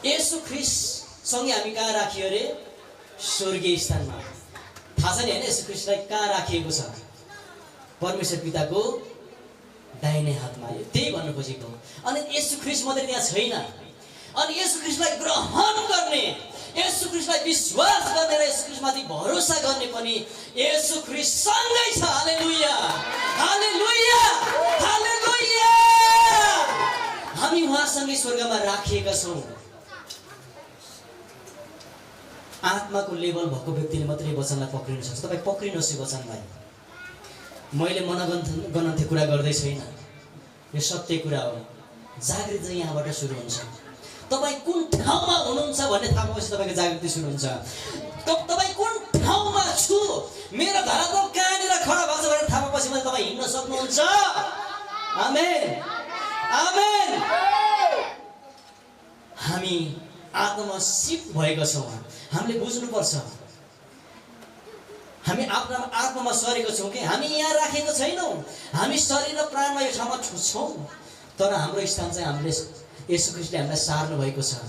येशू ख्रिस्टसँगै हामी कहाँ राखियो अरे? स्वर्गीय स्थानमा। थाहा छ नि हैन येशू ख्रिस्टलाई कहाँ राखिएको छ? परमेश्वर पिताको दाहिने हातमा। यो त्यही भन्नु खोजेको। अनि येशू ख्रिस्ट मात्रै त्यहाँ छैन। अनि येशू ख्रिस्टलाई ग्रहण गर्ने, येशू ख्रिस्टलाई विश्वास गर्ने र येशू ख्रिस्टमाथि भरोसा गर्ने पनि येशू ख्रिस्ट सँगै छ। हालेलुया, हालेलुया, हालेलुया। हामी उहाँसँगै स्वर्गमा राखिएका छौँ। आत्माको लेभल भएको व्यक्तिले मात्रै वचनलाई पक्रिन सक्छ। तपाईँ पक्रिनुहोस् यो वचनलाई। मैले मनगन्थे कुरा गर्दै छैन, यो सत्य कुरा हो। जागृति चाहिँ यहाँबाट सुरु हुन्छ। तपाईँ कुन ठाउँमा हुनुहुन्छ भन्ने थाहा पाएपछि तपाईँको जागृति सुरु हुन्छ। तपाईँ कुन ठाउँमा छु, मेरो धरातल कहाँनिर खडा भएको छ भनेर थाहा पाएपछि मात्रै तपाईँ हिँड्न सक्नुहुन्छ। आमेन, आमेन। हामी आत्मामा सिफ्ट भएका छौँ। हामीले बुझ्नुपर्छ हामी आत्मामा सरेको छौँ कि हामी यहाँ राखेको छैनौँ। हामी शरीर र प्राणमा यो ठाउँमा छौँ, तर हाम्रो स्थान चाहिँ हामीले येशू ख्रिस्टले हामीलाई सार्नु भएको छ।